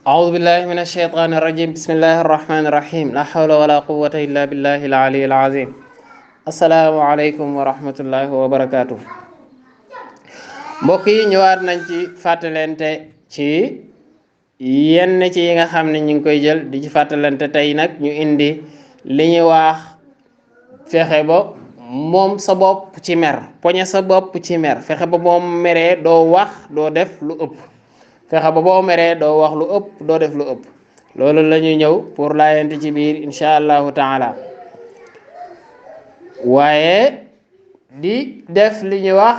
أعوذ بالله من الشيطان الرجيم بسم الله الرحمن الرحيم لا حول ولا قوة إلا بالله العلي العظيم السلام عليكم ورحمة الله وبركاته mbokk yi ñëwaat nañ ci fàttalante ci yenn ci yi nga xam ne ñu ngi koy jël di ci fàttalante tey nag ñu indi li ñuy wax fexe ba moom sa bopp ci mer poñe sa bopp ci mer fexe ba moom meree doo wax doo def lu ëpp fexe ba boo meree doo wax lu ëpp doo def lu ëpp loolu la ñuy ñëw pour laayante ci biir insha allahu taala waaye di def li ñuy wax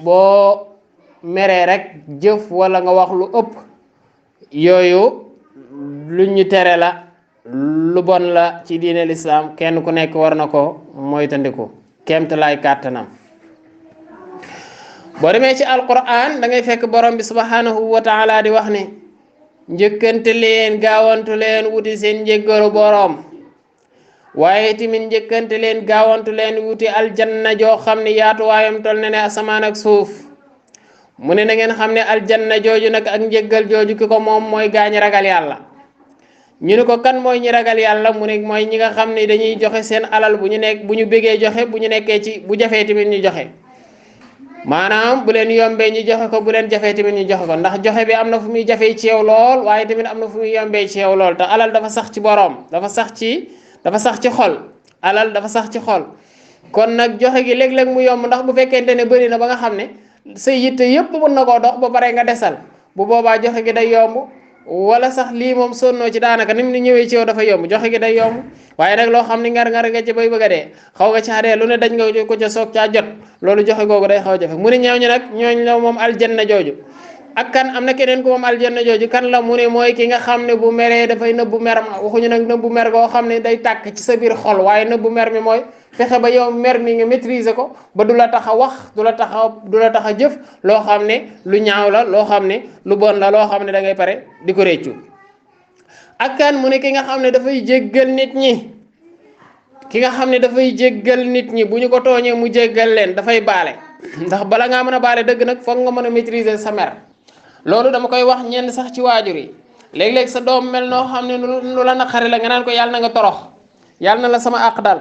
boo meree rek jëf wala nga wax lu ëpp yooyu lu ñu tere la lu bon la ci diine lislaam kenn ku nekk war na ko moytandiku kéemtalaay kàttanam boo demee ci alquran da ngay fekk borom bi subhanahu wa taala di wax ni njëkkante leen gaawantu leen wuti seen njëggalu borom waaye tamit njëkkante leen gaawantu leen wuti aljanna joo xam ne yaatuwaayam tol ne asamaan ak suuf mu ne na ngeen xam ne aljanna jooju nag ak njëggal jooju ki ko moom mooy gaañ ragal yàlla ñu ne ko kan mooy ñi ragal yàlla mu ne mooy ñi nga xam ne dañuy joxe seen alal bu ñu bëggee joxe bu ñu nekkee ci bu jafee tamit ñu joxe maanaam bu leen yombee ñu joxe ko bu leen jafee tamit ñu joxe ko ndax joxe bi am na fu muy jafee ci yow lool waaye tamit am na fu muy yombee ci yow lool te alal dafa sax ci boroom dafa sax ci xol alal dafa sax ci xol kon nag joxe gi léeg-léeg mu yomb ndax bu fekkente ne bëri na ba nga xam ne sa yitte yëpp mën na koo dox ba pare nga desal bu boobaa joxe gi day yomb wala sax lii moom sonnoo ci daanaka ni mu ni ñëwee ci yow dafa yomb joxe gi day yomb waaye nag loo xam ni ngar nga ci bay bëgg a dee xaw nga caa dee lu ne dañ nga ko ca soog caa jot loolu joxe googu day xaw a jafe mu ne ñëw ñu nag ñooñ la moom aljanna jooju ak kan am na keneen ku moom aljanna jooju kan la mu ne mooy ki nga xam ne bu meree dafay nëbbu mer ma waxuñu nag nëbbu mer goo xam ne day tàkk ci sa biir xol waaye nëbbu mer mi mooy fexe ba yow mer mi nga maîtriser ko ba du la tax a wax du la tax a jëf loo xam ne lu ñaaw la loo xam ne lu bon la loo xam ne da ngay pare di ko réccu ak kan mu ne ki nga xam ne dafay jéggal nit ñi ki nga xam ne dafay jéggal nit ñi bu ñu ko tooñee mu jéggal leen dafay baale ndax bala ngaa mën a baale dëgg nag foog nga mën a maîtriser sa mer loolu dama koy wax ñenn sax ci waajur yi léeg-léeg sa doom mel noo xam ne lu la naqari la nga naan ko yàlla na nga torox yàlla na la sama àq dal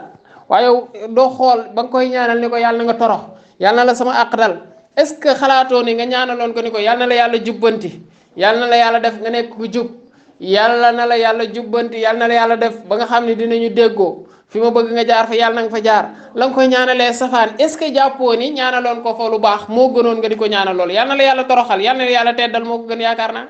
waaye doo xool ba nga koy ñaanal ni ko yàlla na nga torox yàlla na la sama àq dal est-ce que xalaatoo ni nga ñaanaloon ko ni ko yàlla na la yàlla jubbanti yàlla na la yàlla def nga nekk ku jub yàlla na la yàlla jubbanti yàlla na la yàlla def ba nga xam ne dinañu déggoo fi ma bëgg nga jaar fa yàlla na nga fa jaar la nga koy ñaanalee safaan est-ce que jàppoo ni ñaanaloon ko fa lu baax moo gënoon nga di ko ñaanal loolu yàlla na la yàlla toroxal yàlla na la yàlla teddal moo ko gën yaakaar naa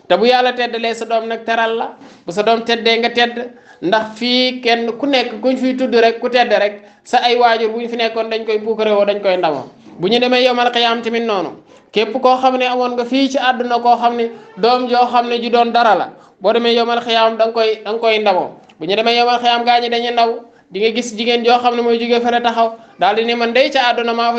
te bu yàlla teddalee sa doom nag teral la bu sa doom teddee nga tedd ndax fii kenn ku nekk kuñ fiy tudd rek ku tedd rek sa ay waajur bu ñu fi nekkoon dañ koy puukarewoo dañ koy ndamoo bu ñu demee yowmal qiyaam tamit noonu képp koo xam ne amoon nga fii ci àdduna koo xam ne doom joo xam ne ju doon dara la boo demee yowmal qiyaam da nga koy ndamoo bu ñu demee yowmal qiyaam gaa ñi dañuy ndaw di nga gis jigéen joo xam ne mooy jógee fële taxaw daal di ne man day ca àdduna maa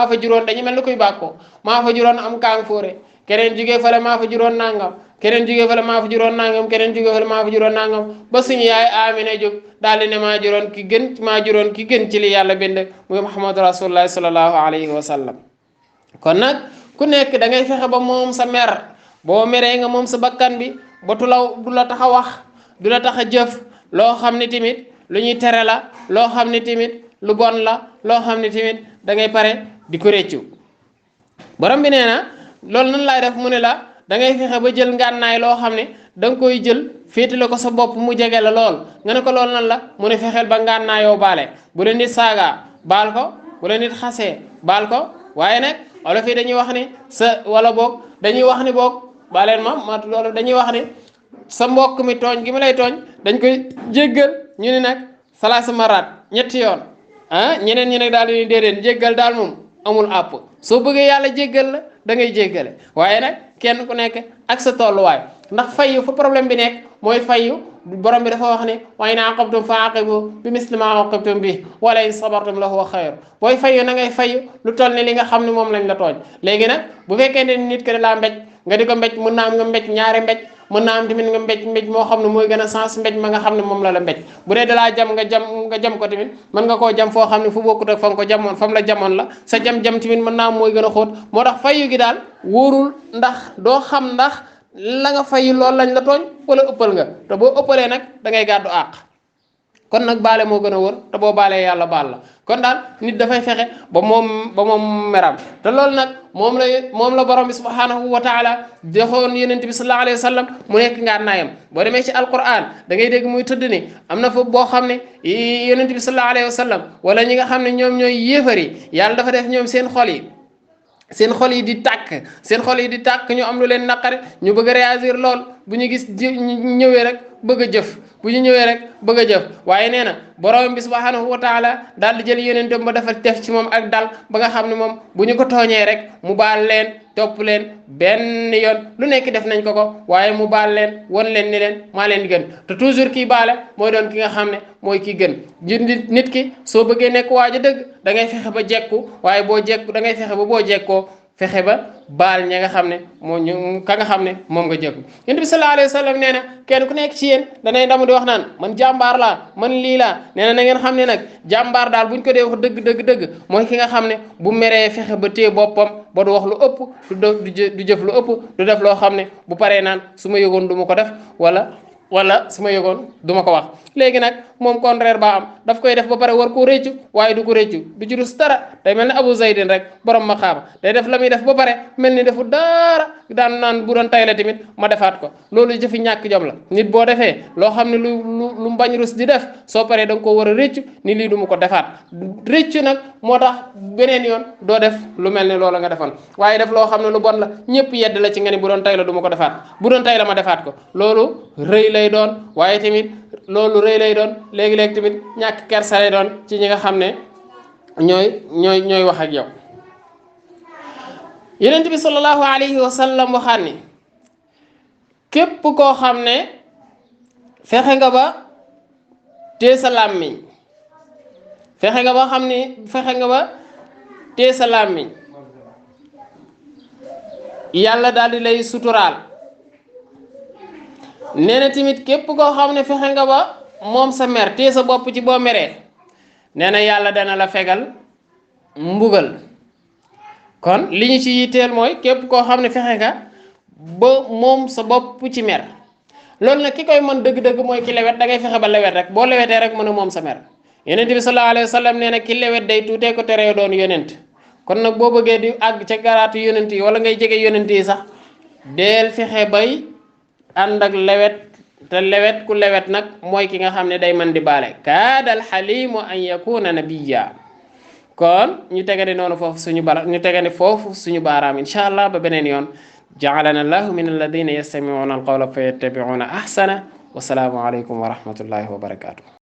fa juróon dañu mel ni kuy bàkkoo maa fa juróon am kaang fóore keneen jógee fële maa fa juróon nangam keneen jógee fële maa fa juróon nangam keneen jógee fële maa fa juróon nangam ba suñu yaay Amina jóg daal di ne maa juróon ki gën ci li yàlla bind muy Muhammadu Rasulullahi sallallahu alayhi wa sallam kon nag ku nekk da ngay fexe ba moom sa mer boo meree nga moom sa bakkan bi ba du la tax a wax du la tax a jëf loo xam ne tamit lu ñuy tere la loo xam ne tamit lu bon la loo xam ne tamit da ngay pare di ko réccu borom bi nee na loolu nan laay def mu ne la da ngay fexe ba jël ngànnaay loo xam ne da nga koy jël féetale ko sa bopp mu jege la lool nga ne ko loolu nan la mu ne fexeel ba ngànnaayoo baale bu la nit saagaa baal ko bu la nit xasee baal ko waaye nag olof yi dañuy wax ni wala boog dañuy wax ni boog baaleen ma loolu dañuy wax ni sa mbokk mi tooñ gi mu lay tooñ dañ koy jéggal ñu ne nag salaasa maraat ñetti yoon ñeneen ñi nag daal di déedéet jéggal daal moom amul àpp soo bëggee yàlla jéggal la da ngay jéggale waaye nag kenn ku nekk ak sa tolluwaay ndax fayyu fa problème bi nekk mooy fayyu borom bi dafa wax ne wa in aqabtum fa aqibu bi misli ma aqabtum bi wala in sabartum la huwa xayr booy fayyu na ngay fayyu lu toll ni li nga xam ne moom lañ la tooñ léegi nag bu fekkee ne nit ki da laa mbéj nga di ko mbéj mën naa am nga mbéj ñaari mbéj mën naa am tamit nga mbéj moo xam ne mooy gën a sens mbéj ma nga xam ne moom la mbéj bu dee dalaa jam nga jam ko tamit mën nga koo jam foo xam ne fu bokkut ak fa nga ko jamoon fam la jamoon la sa jam tamit mën naa am mooy gën a xóot moo tax fayyu gi daal wóorul ndax doo xam ndax la nga fay loolu lañ la tooñ wala ëppal nga te boo ëppalee nag da ngay gàddu àq kon nag baale moo gën a wër te boo baalee yàlla baal la kon daal nit dafay fexe ba moom meram te loolu nag moom la borom bi subhanahu wa taala joxoon yonent bi sallallahu alayhi wa sallam mu nekk ngànnaayam boo demee ci alquran da ngay dégg muy tëdd ni am na foofu boo xam ne yonent bi sallallahu alayhi wa sallam wala ñi nga xam ne ñoom ñooy yéefar yi yàlla dafa def ñoom seen xol yi di tàkk seen xol yi di tàkk ñu am lu leen naqari ñu bëgg a réagir lool bu ñu gis ñëwee rek bëgg a jëf bu ñu ñëwee rek bëgg a jëf waaye nee na borom bi subhanahu wa taala daal di jël yonentam ba dafa def ci moom ak dal ba nga xam ne moom bu ñu ko tooñee rek mu baal leen topp leen benn yoon lu nekk def nañ ko waaye mu baal leen won leen ni leen maa leen di gën te toujours kii baale mooy doon ki nga xam ne mooy kii gën nit ki soo bëggee nekk waaja dëgg da ngay fexe ba jekku waaye boo jekku da ngay fexe ba boo jekkoo fexe ba baal ña nga xam ne moo ñu ka nga xam ne moom nga jekku yonent bi sallallahu alayhi wa sallam nee na kenn ku nekk ci yéen danay ndamu di wax naan man jàmbaar laa man lii laa nee na ngeen xam ne nag jàmbaar daal buñ ko dee wax dëgg mooy ki nga xam ne bu meree fexe ba téye boppam ba du wax lu ëpp du jëf lu ëpp du def loo xam ne bu paree naan su ma yëgoon du ma ko def wala su ma yëgoon du ma ko wax léegi nag moom contraire ba am daf koy def ba pare war koo réccu waaye du ko réccu du ci rus dara day mel ne Abu Zaydin rek borom ma xaama day def la muy def ba pare mel ni defu dara daan naan bu doon tay la tamit ma defaat ko loolu jëfi ñàkk jom la nit boo defee loo xam ne lu mbañ rus di def soo paree da nga koo war a réccu ni lii du ma ko defaat réccu nag moo tax beneen yoon doo def lu mel ne loola nga defoon waaye def loo xam ne lu bon la ñëpp yedd la ci nga ni bu doon tay la du ma ko defaat bu doon tay la ma defaat ko loolu rëy lay doon waaye tamit loolu rëy lay doon léegi-léegi tamit ñàkk kersa lay doon ci ñi nga xam ne ñooy wax ak yow yonent bi sallallahu alayhi wa sallam waxaat ni képp koo xam ne fexe nga ba tee sa làmmiñ fexe nga ba tee sa làmmiñ yàlla daal di lay suturaal nee na tamit képp koo xam ne fexe nga ba moom sa mer tee sa bopp ci boo meree nee na yàlla dana la fegal mbugal kon li ñu ci yitteel mooy képp koo xam ne fexe nga ba moom sa bopp ci mer loolu nag ki koy mën dëgg-dëgg mooy ki lewet da ngay fexe ba lewet rek boo lewetee rek mën a moom sa mer yonent bi sallallahu alayhi wa sallam nee na ki lewet day tuutee ko teree doon yonent kon nag boo bëggee di àgg ca garaatu yonent yi wala ngay jege yonent yi sax deel fexe bay ànd ak lewet te lewet ku lewet nag mooy ki nga xam ne day man di baale kaadal xalimu an yakuna nabiyya kon ñu tegane noonu foofu suñu baaraam insha allah ba beneen yoon ja'alana allahu min alladina yastami'una alqawla fa yattabi'una ahsana wa salaamu alaykum wa rahmatullahi wa barakatuh